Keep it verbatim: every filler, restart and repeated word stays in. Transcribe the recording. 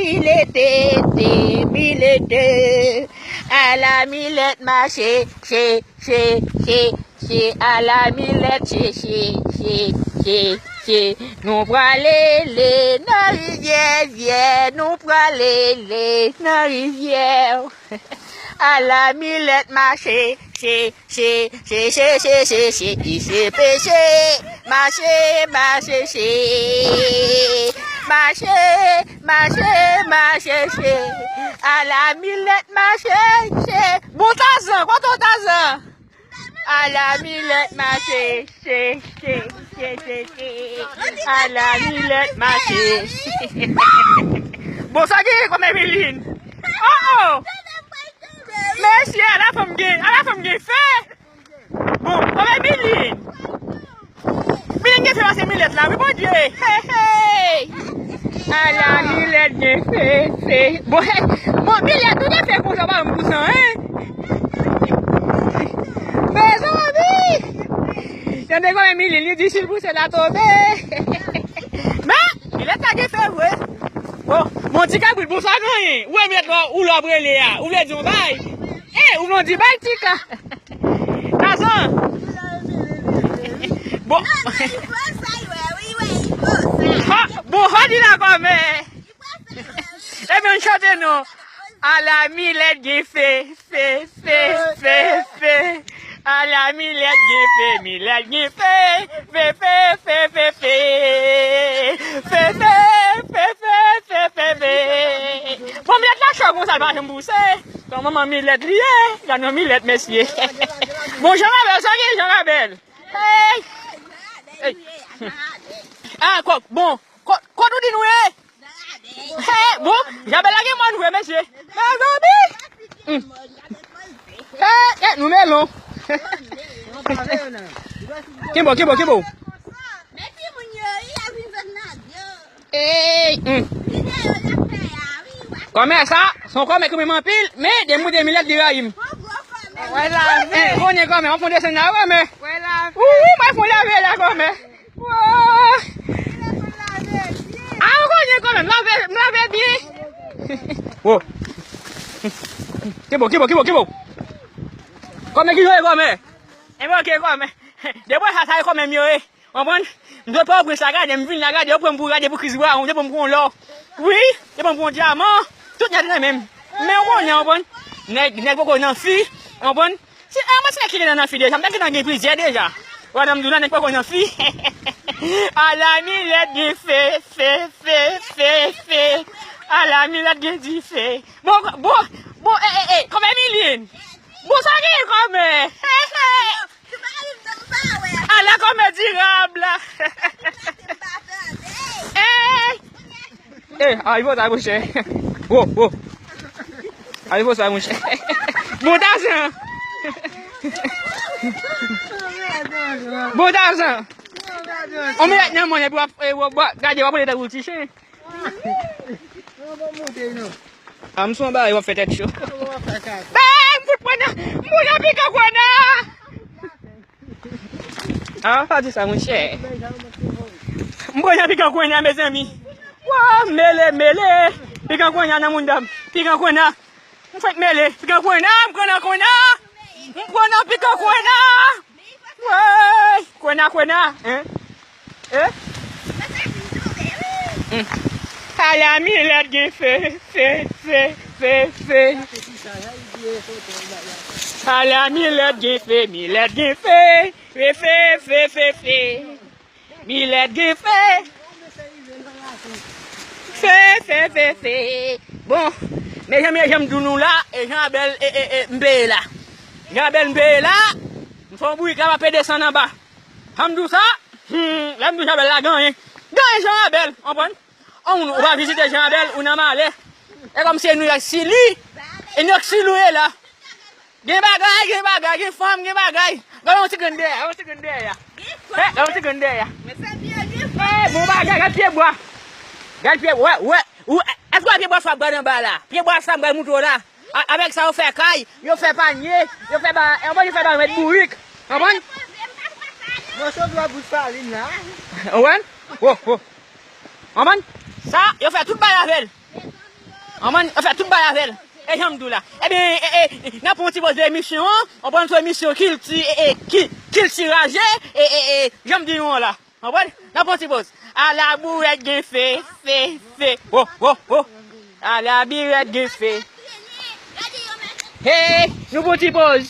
Milete, te, milete. Ala milèt mache, che, che, che, che. Ala milèt che, che, che, che, che. Nou prale le nan rivyè, vyè. Nou prale le nan rivyè. Ala milèt mache, che, che, che, che, che, che, che, ki se peche. Mache, mache, che. Mache, mache, mache, che. Ala milèt mache, che. Bon Tazan, kote w Tazan? Ala milèt mache, che, che, che, che, che. Ala milèt mache. Bon, sa gen kòm Emeline. Oh, oh. Mesye, ala fanm gen, ala fanm gen fè. Bon, kòm Emeline. Milèt gen fè pase milèt la, wi, Bondye. Hey, hey. Ala milèt gen fè, fè. Bon, hey. Bon, milèt, ou gen fè konsa, pa m pou sa, hein? Mezanmi! Tande kòm Emeline, li difisil pou sèl la tonbe. Men, milèt la gen fè vre. Bon, bon, ti kabrit, bon, sa genyen. Ou wè milèt la, ou la ap rele a. Ou vle di yon bay? Eh, ou vle di bay, ti ka. Tazan. Bon. Ha, bon, ha, di la kòmè. Ebyen, n chante non. Ala milèt gen fè, fè, fè, fè, fè. Ala milèt gen fè, milèt gen fè, fè, fè, fè, fè, fè. Fè, fè, fè, fè, fè, fè, fè. Bon, milèt la cho konsa, l pa janm pouse. Ton manman milèt li ye. Gade yon milèt, mesye. Bon, Jan Rabèl, sa gen Jan Rabèl? Hey! Hey! Ah, kòk, bon, kò-, kote ou di nou ye? Hey, bon, Jan Rabèl la gen mòn vre, mesye. Mezanmi! Hmm. Hey, hey, nou melon. Kenbe w, kenbe w, kenbe w. Ey, hmm. Kòmè sa, se yon kòmè ki renmen m anpil, men depi m moute milèt li rayi m. Eh, konnen kòmè, w ap fè yon desann la, kòmè. Wi, wi, mwen fè yon lave la, kòmè. Wo. Ah, ou konnen kòmè, m lave, m lave byen. Wo. Kenbe w, kenbe w, kenbe w, kenbe w. Kòmè ki jwe kòmè. Enben, oke, kòmè. Depi sa, sa e kòmè m yo ye. Konprann? M sot Pòtoprens la, gade, m vin la, gade, yo pran m pou, gade, pou Chris Brown, yo pran m pou yon lò. Wi, yo pran m pou yon dyaman. Tout nèg renmen m. Men w konnen, konprann? Nèg, nèg poko nan fi, konprann? Si, ah, mwen se nèg ki gentan nan fi deja, m ta gentan gen plizyè deja. Wè, nan m di w la, nèg poko nan fi. Ala milèt gen fè, fè, fè, fè, fè. Ala milèt gen dife. Bon, bon, bon, eh, eh, eh, kòmè Miline. Bon, sa gen kòmè. Hey, hey. Ala kòmè dirab la. Hey. Eh, a, ivo sa, monchè. Wo, wo. A, ivo sa, monchè. Bon Tazan. Bon Tazan. On milèt nan mwen, epi w ap, eh, w ap, gade, w ap rele tankou ti chen. A, m sou anba, w ap fè tèt cho. Bèy, m fout pran nan, m pran nan pikan kwena. A, pa di sa, monchè. M pran nan pikan kwena, mezanmi. Wa, mele, mele. Pikan kwena nan mouda m. Pikan kwena. M fèk mele. Pikan kwena, m pran nan kwena. M pran nan pikan kwena. Wey, kwena, kwena, hein? Eh? Hmm. Ala milèt gen fè, fè, fè, fè, fè. Ala milèt gen fè, milèt gen fè, fè, fè, fè, fè, fè. Milèt gen fè. Fè, fè, fè, fè. Bon, men jan, men jan m di nou la, e Jan Abèl, e, e, e, m peye la. Jan Abèl m peye la, m fè yon bourik la, m ap desann anba. Jan m di w sa, hmm, lè m di w Jan Abèl la genyen. Genyen Jan Abèl, konprann? On moun, ou pa vizite Jan Abèl, ou nan malè. E kòm se nou ak Sili, e nou ak Sili ou ye la. Gen bagay, gen bagay, gen fanm, gen bagay. Gade yon ti grenn dèyè, yon ti grenn dèyè. Eh, gade yon ti grenn dèyè. Eh, bon bagay, gade pye bwa. Gade pye, wè, wè, ou, èske w wè pye bwa sa w ap gade anba la? Pye bwa sa m pral montre w la. A, avèk sa yo fè kay, yo fè panye, yo fè ba, yo fè ba mèt bourik. Konprann? Mòso dwa bout falin la. Konprann? Wo, wo. Konprann? Sa, yo fè tout bagay avè l. Konprann? An fè tout bagay avè l. E jan m di w la. Ebyen, e, e, n ap pran yon ti poz de emisyon an. Konprann? Sou emisyon kilti, e, e, ki, kilti raje, e, e, e, jan m di nou an la. Konprann? N ap pran yon ti poz. Ala bourèt gen fe, fe, fe. Ho, ho, ho. Ala birèt gen fe. Hey, nou pran yon ti poz.